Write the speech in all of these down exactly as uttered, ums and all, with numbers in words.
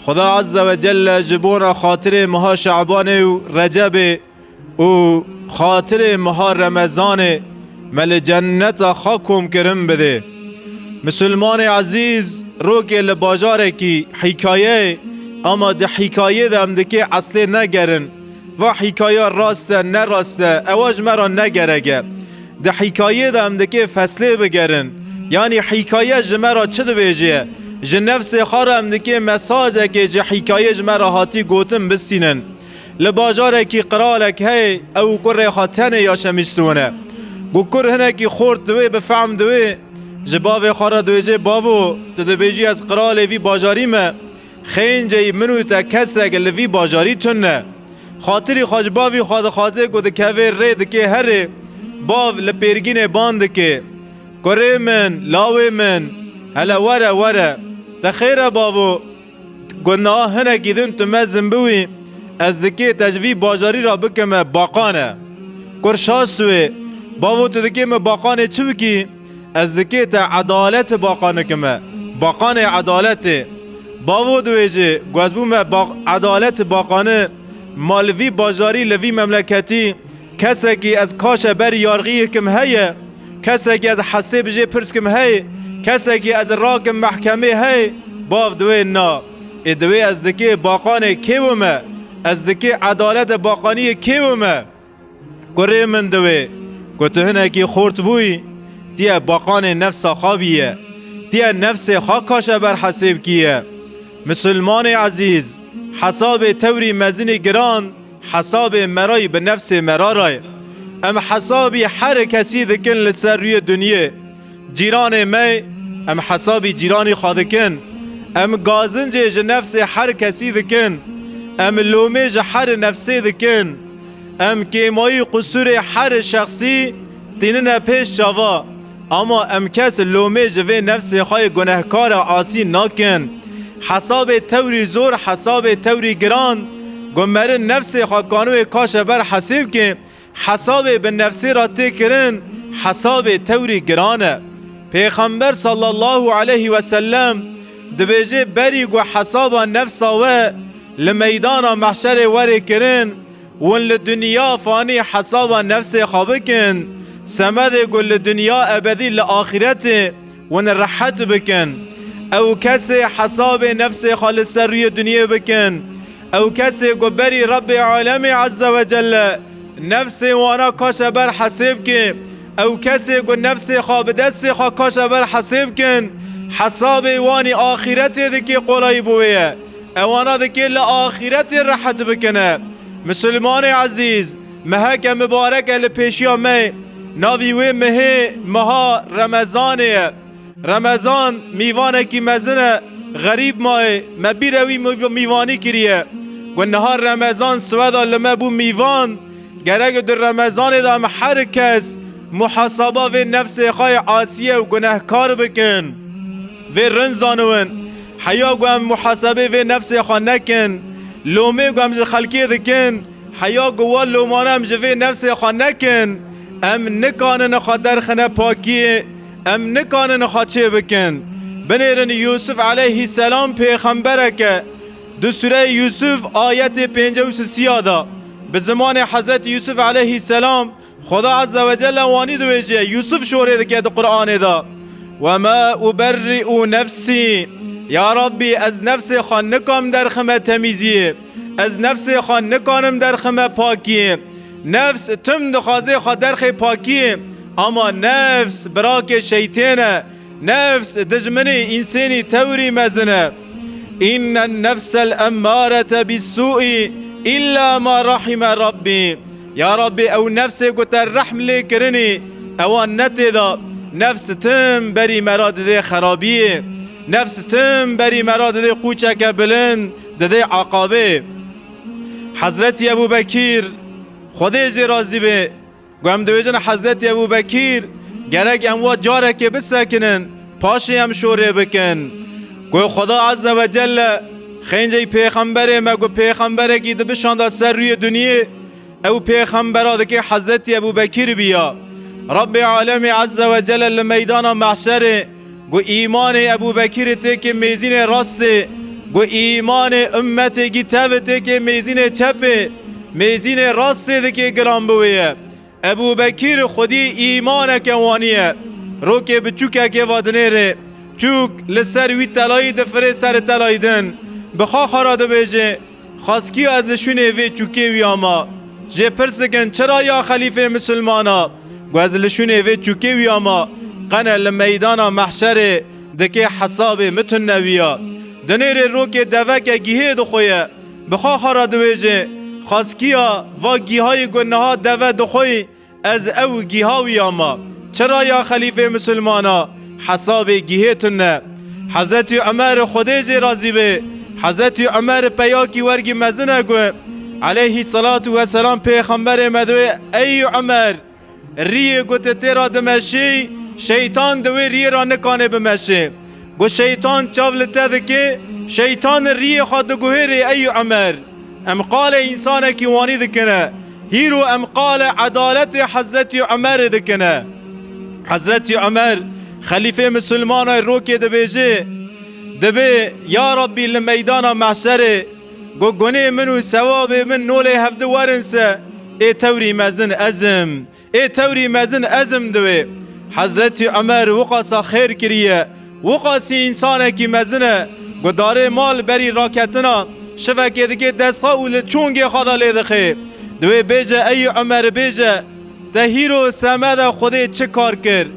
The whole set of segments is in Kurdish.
Xuda Azze ve Celle ji bona xatirê meha Şabanê û Recebê û xatirê meha Remezanê me li cenneta xwe komkirin bidê. Misilmanê ezîz, rokê li bajarekî hîkayeyê, ama di hîkayê de em dikê eslê negerin. Va hîkaya rast e, ne rast e, ewa ji me re ne gerek e. Di hîkayê de em dikê feslê bigerin. Yanî hîkaye ji me re çi dibêje? Ji nefsê xwe re em dikê mesajekê ji hîkayê ji me re hatî gotin bistînin. Li bajarekî qiralek heye, ew û kurê xwe tenê yaşemîş dibûne. Ku kur hinekî xort diwê, bi fehm diwê, ji bavê xwe re dibêje, Bavo, tu dibêjî ez qiralê vî bajarî me. Xênceyî min û te kesek li vî bajarî tune. Xatirî xwe ji bavî xwe dixwaze ku dikeve rê dikê herê. Bav li pêrgînê ban dike. Kurê min, lawê min, hele were, were. Te xêr e bavo. Ku niha hinekî din tu mezin biwî, ez dikê te ji vî bajarî re bikime baqane. Kur şaş wê. Bavo, tu dikê min baqanê çi bikî? Ez dikê te edalet baqanê kime. Baqanê edaletê. Bavo dibêje, ku ez bûme ba-, edalet baqanê, ma li vî bajarî, li vî memleketî kesekî ez kaşe ber yargî kim heye? Kesekî ez hesê bi jê pirs kim heye? Kesekî ez rakim mehkemê heye? Bav diwê na. Ê diwê ez dikê baqanê kê bûme? Ez dikê edaletê baqaniyê kê bûme? Kurê min diwê, ku tu hinekî xort bûyî, tiye baqanê nefsa xwe bîye, tiye nefsê xwe kaşe ber hesêb kîye. Misilmanê ezîz, hesabê tewrî mezinî giran, hesabê merayî bi nefsê mera re ye. Em hesabî her kesî dikin li ser rûyê dinyê. Cîranê me, em hesabî cîranî xwe dikin. Em gazincê ji nefsê her kesî dikin. Em lomê ji her nefsê dikin. Em kêmayî qusûrê her şexsî tînine pêş çava. Ama em kes lomê ji vê nefsê xwe yê gunehkar e asî nakin. Hesabê tewrî zor, hesabê tewrî giran, ku merin nefsê xwe kanûyê kaşe ber hesêb ke, hesabê bi nefsê re tê kirin, hesabê tewrî giran e. Pêxember sallallahu aleyhi ve sellem dibêje, berî ku hesaba nefsa we li meydana mehşerê were kirin, hûn li dinya fanî hesaba nefsê xwe bikin, semedê ku li dinya ebedî li axîretê hûn rehet bikin. Ew kesê hesabê nefsê xwe li ser rûyê dinyê bikin. Ew kesê ku berî Rebbê Alemê Azze ve Celle nefsê wana kaşe ber hesêb ke, ew kesê ku nefsê xwe bi destê xwe kaşe ber hesêb kin, hesabê wanî axîretê dike qolayî bo wê ye. Ewana dike li axîretê rehet bikine. Misilmanê ezîz, meheke mibarek e li pêşiya me. Navî wê mehê meha Remezanê ye. Remezan mîvanekî mezin e, xerîb mayê, me bîre wî mîv-, mîvanî kiriye. Ku niha Remezan siweda li me bû mîvan, gerek di Remezanê de em her kes muhasaba vê nefsê xwe yê asî ye û gunehkar bikin. Vê rind zaniwin, heya ku em muhasebê vê nefsê xwe nekin, lomê ku em ji xelkê dikin, heya ku wa lomane em ji vê nefsê xwe nekin, em nikanin xwe derxine pakiyê, em nikanin xwe çêbikin. Binêrin Yûsif aleyhîselam pêxemberek e. Di sûreyê Yûsif ayetê pêncî û sisiya de, bi zimanê Hezretî Yûsif aleyhîselam, Xuda Azze ve Celle wanî dibêje, Yûsif şorê dike di Qur'anê de. "Ve ma uberri'u nefsî." Ya Rabbî, ez nefsê xwe nikam derxime temîziyê. Ez nefsê xwe nikanim derxime pakiyê. Nefs tim dixwaze xwe derxê pakiyê, ama nefs birakê şeytên e. Nefs dijminê însênî tewrî mezin e. "Înnen nefsel emmârete bissû'î illâ ma rahime Rabbî." Ya Rabbî, ew nefsê ku te rehm lê kirinî, ewan ne tê de. Nefs tim berî me re didê xerabiyê. Nefs tim berî me re didê qûçeke bilind, didê eqabê. Hezretî Ebû Bekîr, Xwedê jê razî be, ku em dibêjin Hezretî Ebû Bekîr, gerek em wa carekê bisekinin, paşê em şorê bikin. Ku Xweda Azze ve Celle xêncey pêxemberê me, ku pêxemberekî dibişanda ser rûyê dinyê, ew pêxembera dikê Hezretî Ebû Bekîr biya. Rabbê Alemê Azze ve Celle li meydana mehşerê, ku îmanê Ebû Bekîrê têkê mêzînê rastê, Got, îmanê ummetekî tevitêkê mêzînê çepê, mêzînê rastê dikê giran bi wê ye. Ebû Bekîr xwedî îmaneke wanî ye. Rokê biçûkekê va dinêrê. Çûk li ser wî telayî difirê ser telayî din. Bi xaxa re dibêje, Xaskiya ez li şûnê vê çûkê wî ama. Jê pirs dikin, çira ya xelîfê misilmana? Got, ez li şûnê vê çûkê wî ama. Qene li meydana mehşerê dikê hesabê min tune wî ya. Dinêrê rokê deveke gîhê dixwe ye. Bi xaxa re dibêje, Xaskiya va gîhayî ku niha deve dixweyî, ez ew gîha wî ama. Çira ya xelîfê misilmana? Hesabê gîhê tune. Hezretî Umer, Xwedê jê razî be, Hezretî Umer peyakî wergî mezin e ku Eleyhî selatu weselam Pêxemberê me diwê, Ey Umer, riyê ku tu tê re dimeşî, şeytan di wê riyê re nikanê bimeşê. Got, Şeytan çav li te dike, şeytan riyê xwe diguhêrê, ey Umer. Em qalê însanekî wanî dikine. Hîro em qalê edaletê Hezretî Umerê dikine. Hezretî Umer, xelîfê misilmana rokê dibêje, dibê, Ya Rabbî, li meydana mehşerê, got, gunê min û sewabê min nolê hevdi werin se, ê tewrî mezin ez im. Ê tewrî mezin ez im diwê. Hezretî Umer wiqasa xêr kiriye, wiqasî însanekî mezin e, gudarê mal berî raketina, şivekê dikê dest xwe û li çûngê xwe de lê dixê. Diwê bêje, Ey Umer, bêje, te hîro semeda Xwedê çi kar kir?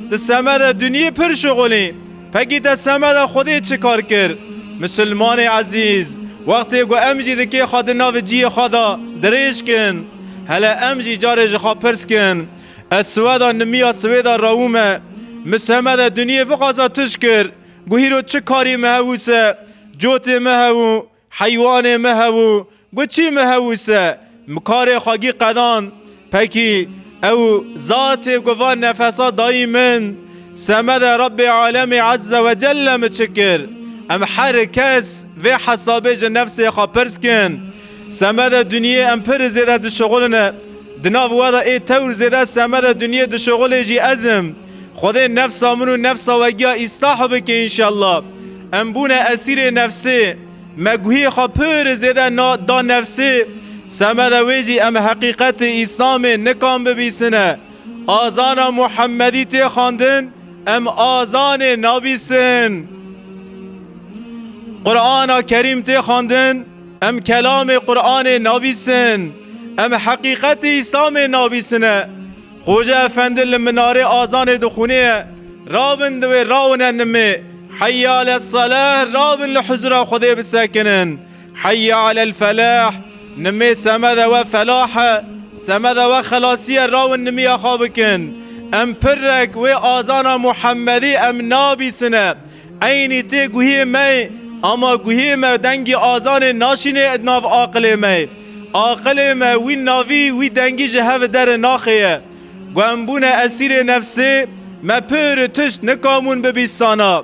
Tu semeda dinyê pir şixulî. Pekî te semeda Xwedê çi kar kir? Misilmanê ezîz, wextê ku em jî dikê xwe di nav ciyê xwe de dirêj kin, hele em jî carê ji xwe pirs kin, Ez siweda nimiya siwêda rawime, mi semeda dinyê vixwaza tişt kir, ku hîro çi karî me hebû se, cotê me hebû, heywanê me hebû, ku çî me hebû se, mi karê xwe gî qedan. Pekî ew zatê ku van nefesa dayî min, semede Rabbê Alemê Azze ve Celle mi çi kir? Em her kes vê hesabê ji nefsê xwe pirs kin. Semede dinyê em pir zêde dişixuline. Di nav we de ê tewr zêde semede dinyê dişixulê jî ez im. Xwedê nefsa min û nefsa we giya îslah bike înşallah. Em bûne esîrê nefsê. Me guhiyê xwe pir zêde na, da nefsê. Semede wê jî em heqîqetê Îslamê nikan bibîsine. Azana Muhemmedî tê xwendin, em azanê nabîsin. Qur'ana Kerîm tê xwendin, em kelamê Qur'anê nabîsin. Em heqîqetê Îslamê nabîsine. Xoce Efendi li minarê azanê dixwîne ye, rabin diwê rawine nimê. Heyya ale seleh, rabin li huzura Xwedê bisekinin. Heyya alel felah, nimê semede we felah e, semede we xelasî ye, rawin nimiya xwe bikin. Em pirrek wê azana Muhemmedî em nabîsine. Eynî tê guhiyê me, ama guhiyê me dengî azanê naşînê di nav aqilê me. Aqilê me wî navî, wî dengî ji hev dere naxêye. Ku em bûne esîrê nefsê, me pir tişt nikamûn bibîsana.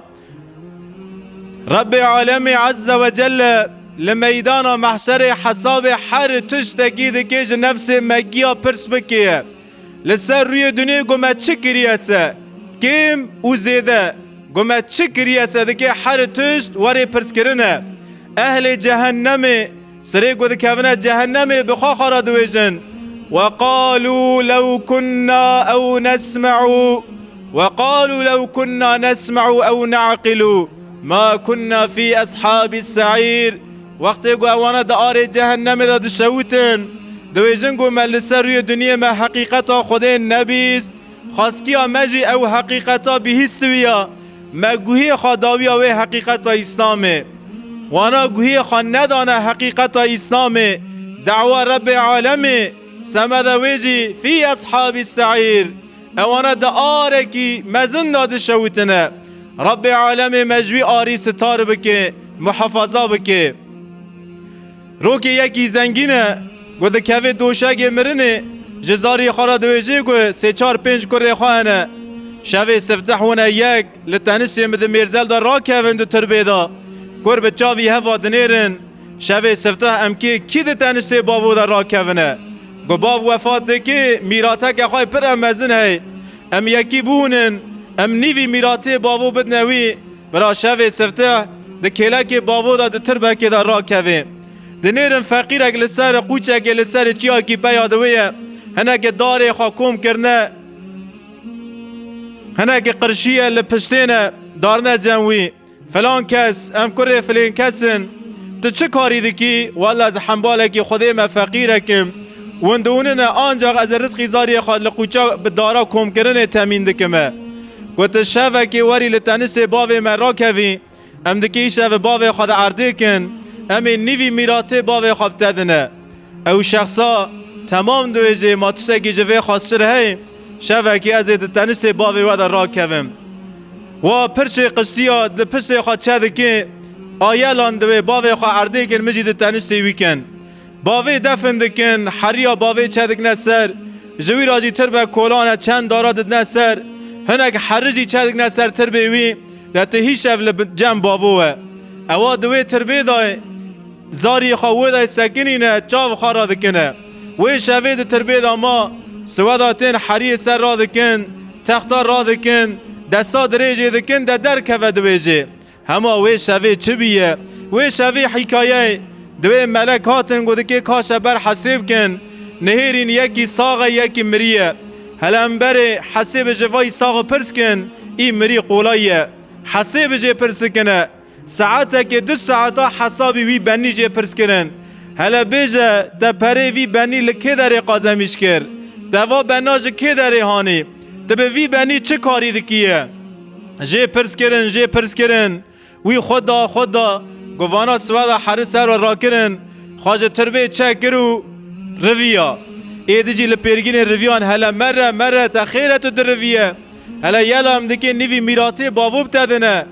Rebbê Alemê Azze ve Celle li meydana mehşerê hesabê her tiştekî dike ji nefsê me giya pirs bike. Li ser rûyê dunê ku me çi kiriye se, kêm û zêde, ku me çi kiriye se dike her tişt werê pirskirine. Ehlê cehennemê, sirê ku dikevine cehennemê bi xwe xwe re dibêjin, وَقَالُوا لَوْ كُنَّا أَوْ نَسْمَعُ، وَقَالُوا لَوْ كُنَّا نَسْمَعُ أَوْ نَعْقِلُ مَا كُنَّا فِي أَصْحَابِ السَّعِيرِ. Wextê ku ewana di arê cehennemê de dişewtin, dibêjin ku me li ser rûyê duniyê me heqîqeta Xwedê nebîst, xaskiya me jî ew heqîqeta bihîstiviya, me guhiyê xwe dawiya wê heqîqeta Îslamê. Wana guhiyê xwe nedane heqîqeta Îslamê, dawa Rebbê Alemê, semede wê jî fî eshabî seîr. Ewana di arekî mezin de dişewitine. Rebbê Alemê me ji wî arî sitar bike, muhafaza bike. Rokê yekî zengîn e, ku dikeve doşegê mirinê, ji zariyê xwe re diwêjê ku sê çar pênc kurê xwe hene. Şevê sifteh hûne yek, li teniştê min di mêrzel de rakevin di tirbê de. Kur bi çavî heva dinêrin. Şevê sifteh em kê kî di teniştê bavo de rakevine? Ku bav wefat dike, mîrateke xwe pir em mezin hey. Em yekî bûnin, em nîvî mîratê bavo bidine wî. Bira şevê sifteh, di kêlekê bavo de di tirbekê de rakevê. Dinêrin feqîrek li ser qûçekê li ser çiyakî peya di wê ye. Hinekê darê xwe kom kirine, hinekê qirşî ye li piştê ne, darine cem wî. Filan kes, em kurê filên kes in. Tu çi karî dikî? Wela ez hembalekî Xwedê me feqîrek im. Windiwinine ancax ez ê rizqî zariyê xwe li qûça bi dara komkirinê temîn dikime. Gote şevekê werî li tenistê bavê me rakevî. Em dikê îşev bavê xwe de erdê kin. Em ê nîvî mîratê bavê xwe bi te dine. Ew şexsa temam dibêjê, ma tiştekî ji vê xwestir heye, şevekî ez ê di tenistê bavê we de rakevim. Wa pirşê qiştiya di piştê xwe çe dikê, a yelan divê bavê xwe erdê kin, min jî di tenistê wî kin. Bavê defin dikin, heriya bavê çe dikine ser, ji wî ra jî tirbe kolan e, çend dara didine ser, hinek heri jî çe dikine ser tirbê wî, de tu hîşev li bi-, cem bavo we. Ewa di wê tirbê de zarî xwe wê de sekinîne, çav xwe radikine. Wê şevê di tirbê de ma, siweda tên heriyê ser radikin, texta radikin, desta dirêjê dikin, de derkeve dibêjê. Hema wê şevê çi bîye? Wê şevê hîkayeyê, di wê melek hatin, got dikê kaşe ber hesêb kin. Nihêrîn yekî sax e, yekî mirî ye. Hele em berê hesêb ji vay sax pirs kin, î mirî qolay ye. Hesêb jê pirs dikine. Saetekê du saeta hesabî wî benî jê pirs kirin. Hele bêje, te perê vî benî li kê derê qazemîş kir? Te va bena ji kê derê hanî? Tu bi vî benî çi karî dikî ye? Jê pirs kirin, jê pirs kirin. Wî xwe da, xwe da. Govana siweda heri ser we rakirin. Xwe ji tirbê çek kir û riviya. Êdî jî li pêrgînê riviyan, hele mere, mere, te xêr e tu diriviye. Hele yela em dikê nîvî mîratê bavo bi te dine.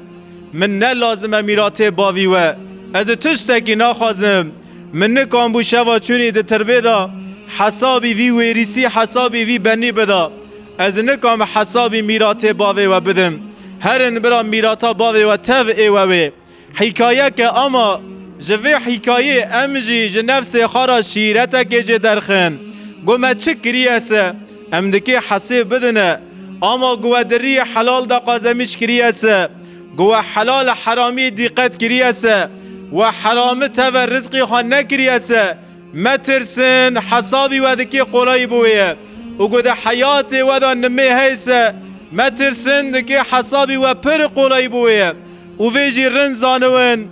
Min ne lazim e mîratê bavî we. Ez ê tiştekî naxwazim. Min nikam bû şeva çûnî di tirbê de hesabî vî wêrîsî, hesabî vî benî bida. Ez nikam hesabî mîratê bavê we bidim. Herin bira mîrata bavê we tev ê we wê. Hîkayeke ama ji vê hîkayê em jî ji nefsê xwe re şîretekê jê derxin. Got me çi kiriye se? Em dikê hesêb bidine. Ama got we di riyê helal de qazemîş kiriye se? Got we helal heramî dîqet kiriye se? We herami teve rizqî xwe nekiriye se? Metirsin, hesabî we dikê qolayî bi wê ye. Û got di heyatê we de nimê heye se? Metirsin, dikê hesabî we pir qolayî bi wê ye. Û vê jî rind zaniwin,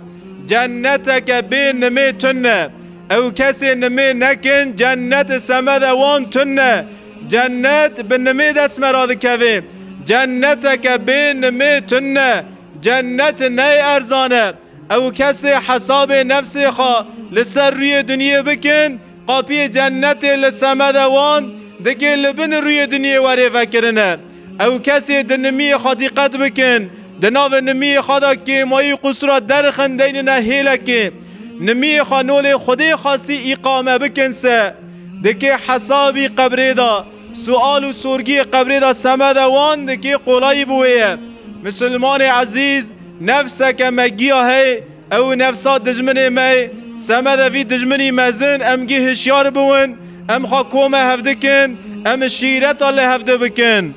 cenneteke bê nimê tune. Ew kesê nimê nekin, cennet semede wan tune. Cennet bi nimê dest me radikeve. Cenneteke bê nimê tune. Cennet ney erzan e. Ew kesê hesabê nefsê xwe li ser rûyê dinyê bikin, qapiyê cennetê li semede wan dikê li bin rûyê dinyê werê vekirine. Ew kesê di nimiyê xwe dîqet bikin, di navê nimiyê xwe de kêmayî qusura derxin deynine hêlekê. Nimiyê xwe nolê Xwedê xwestî îqame bikin se, dikê hesabî qebrê de, sual û sorgiyê qebrê de semede wan dikê qolayî bi wê ye. Misilmanê ezîz, nefseke me giya hey, ew nefsa dijminê me, semede vî dijminî mezin, em gî hişyar biwin, em xwe kome hev dikin, em şîreta li hevdi bikin.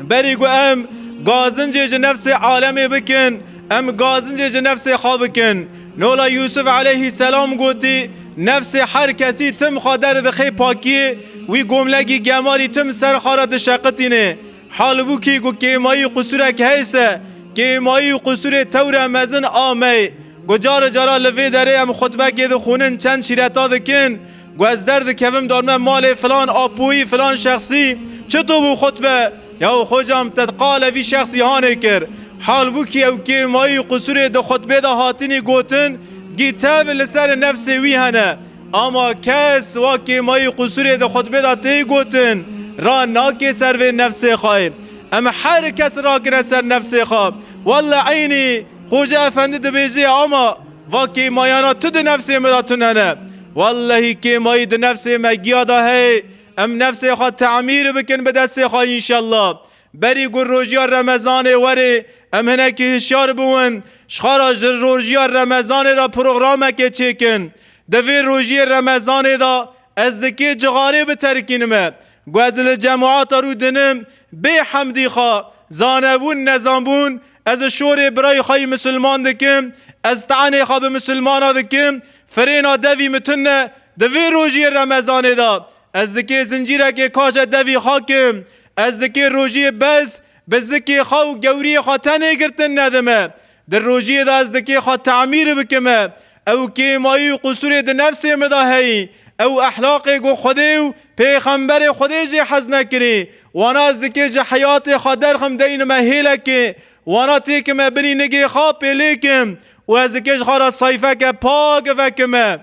Berî ku em gazincê ji nefsê alemê bikin, em gazincê ji nefsê xwe bikin. Nola Yûsif aleyhîselam gotî, nefsê her kesî tim xwe derdixe pakiyê, wî gomlekî gemarî tim ser xwe re dişeqitîne. Halbûkî ku kêmayî qusûrek heyse, kêmayî û qusûrê tewre mezin a me ye. Ku cara cara li vê derê em xutbekê dixwînin, çend şîreta dikin. Ku ez derdikevim darme malê filan apoyî, filan şexsî. Çito bû xutbe? Yaw xocam, te qale vî şexsî hanê kir. Halbûkî ew kêmayî û qusûrê di xutbê de hatinî gotin, gî tev li ser nefsê wî hene. Ama kes wa kêmayî qusûrê di xutbê de tê gotin, ra nake ser vê nefsê xwe. Em her kes rakine ser nefsê xwe. Welle eynî Xoce Efendi dibêjê, ama va kêmayana tu di nefsê me de tune ne. Wellehî kêmayî di nefsê me giya de heye. Em nefsê xwe temîr bikin bi destê xwe înşellah. Berî ku rojiya Remezanê werê, em hinekî hişyar biwin, ji xwe re ji rojiya Remezanê re programekê çêkin. Di vê rojiyê Remezanê de ez di kê cixarê biterkînime? Ku ez li cemaata rû dinim, bê hemdî xwe, zanebûn, nezanbûn, Ez şorê birayê xwe yî misilman dikim, ez te'nê xwe bi misilmana dikim, firêna devî min tune di vê rojiyê Remezanê de. Ez dikê zincîrekê kaje devî xwe kim, ez dikê rojiyê bes bi zikê xwe û gewriyê xwe tenê girtin nedime. Di rojiyê de ez dikê xwe temîr bikime. Ew kêmayî û qusûrê di nefsê min de heyî. Ew ehlaqê ku Xwedê û Pêxemberê Xwedê jê hez nekirî. Wana ez dikê ji heyatê xwe derxim deynime hêlekê. Wana têkime binî nigê xwe pê lêkim. Û ez dikê ji xwe re sayfeke pak vekime.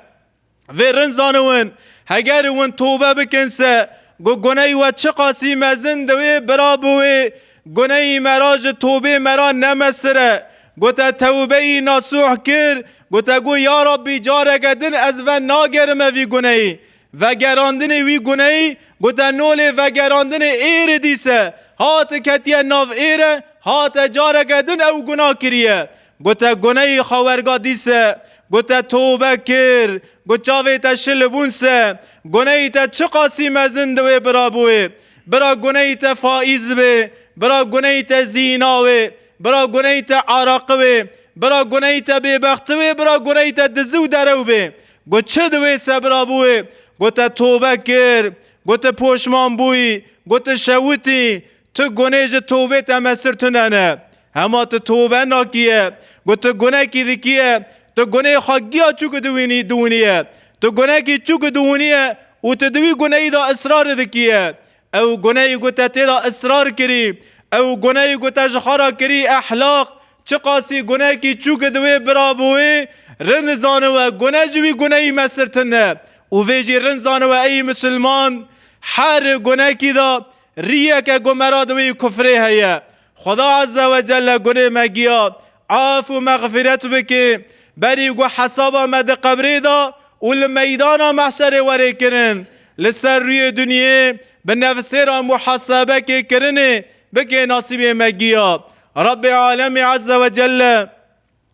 Vê rind zaniwin, heger win tobe bikin se, got guneyî we çiqasî mezin di wê bira bi wê, guneyî me ra ji tobê me ra nemesire. Got te tewbeyî nasuh kir, got te got ya Rabbî careke din ez venagerime vî guneyî. Vegerandinê wî guneyî, got te nolê vegerandinê êrê dîse, hate ketiye nav êre, hate careke din ew guna kiriye. Got te guneyî xwe werga dîse, got te tobe kir, got çavê te şil bûn se, guneyî te çiqasî mezin di wê bira bû wê. Bira guneyî te faîz bê, bira guneyî te zîna wê, bira guneyî te araqi wê, bira guneyî te bêbexti wê, bira guneyî te dizi û derew bê. Got çi di wê se bira bû wê? Got te tobe kir, got te poşman bûyî, got te şewitî, Tu gunê ji tobê te mesir tune ne. Hema tu tobe nakiye, got tu gunekî dikiye, tu gunê xwe giya çûku diwînî, diwîniye. Tu gunekî çûku diwîniye û tu di wî guneyî de israr dikiye. Ew guneyî ku te tê de israr kirî, ew guneyî ku te ji xwe re kirî ehlaq, çiqasî gunekî çûku di wê bira bi wê, rind zaniwe gune ji wî guneyî mesir tune. Û vê jî rind zaniwe ey misilman, her gunekî de riyeke ku me ra di wî kufrê heye. Xweda Azze ve Celle gunê me giya, af û mexfiret bike, berî ku hesaba me di qebrê de û li meydana mehşerê werê kirin, li ser rûyê dinyê bi nefsê re muhasebekê kirinê bike nasîbê me giya. Rabbê Alemê Azze ve Celle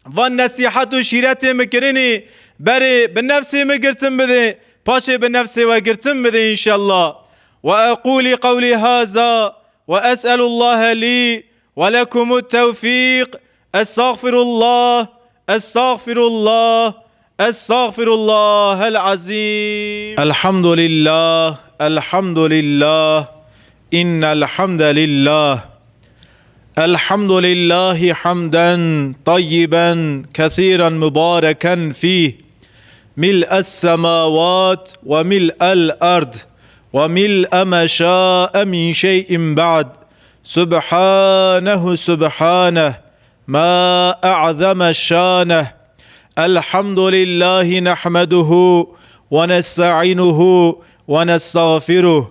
van nesîhet û şîretê min kirinî, berê bi nefsê min girtin bidê, paşê bi nefsê we girtin bidê înşellah. Ve eqûlî qewlî haza ve es'elullahe lî ve lekumut tewfîq. Estağfirullah, estağfirullah, estağfirullahel azîm. Elhamdülillah, elhamdülillah. İnnel hamdelillah. الحمد لله حمدا طيبا كثيرا مباركا فيه، ملء السماوات وملء الأرض وملء ما شاء من شيء بعد. سبحانه، سبحانه، ما أعظم شانه. الحمد لله نحمده ونستعينه ونستغفره،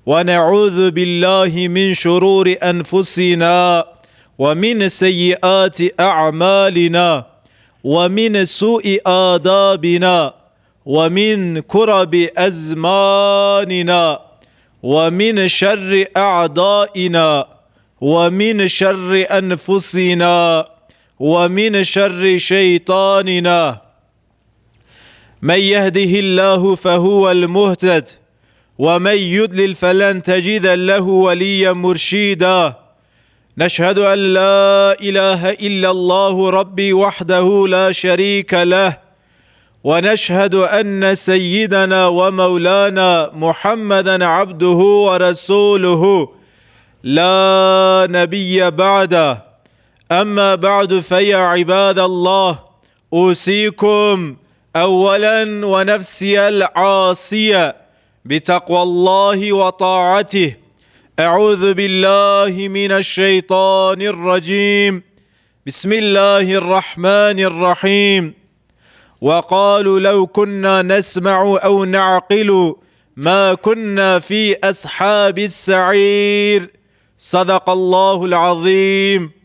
ونعوذ بالله من شرور أنفسنا ومن سيئات أعمالنا ومن سوء آدابنا ومن كرب أزماننا ومن شر أعدائنا ومن شر أنفسنا ومن شر شيطاننا. من يهده الله فهو المهتد، ومن يضلل فلن تجد له وليا مرشدا. نشهد أن لا إله إلا الله ربي وحده لا شريك له، ونشهد أن سيدنا ومولانا محمدا عبده ورسوله لا نبي بعده. أما بعد، فيا عباد الله، أوصيكم أولا ونفسي العاصية بتقوى الله وطاعته. أعوذ بالله من الشيطان الرجيم. بسم الله الرحمن الرحيم. وقالوا لو كنا نسمع أو نعقل ما كنا في أصحاب السعير. صدق الله العظيم.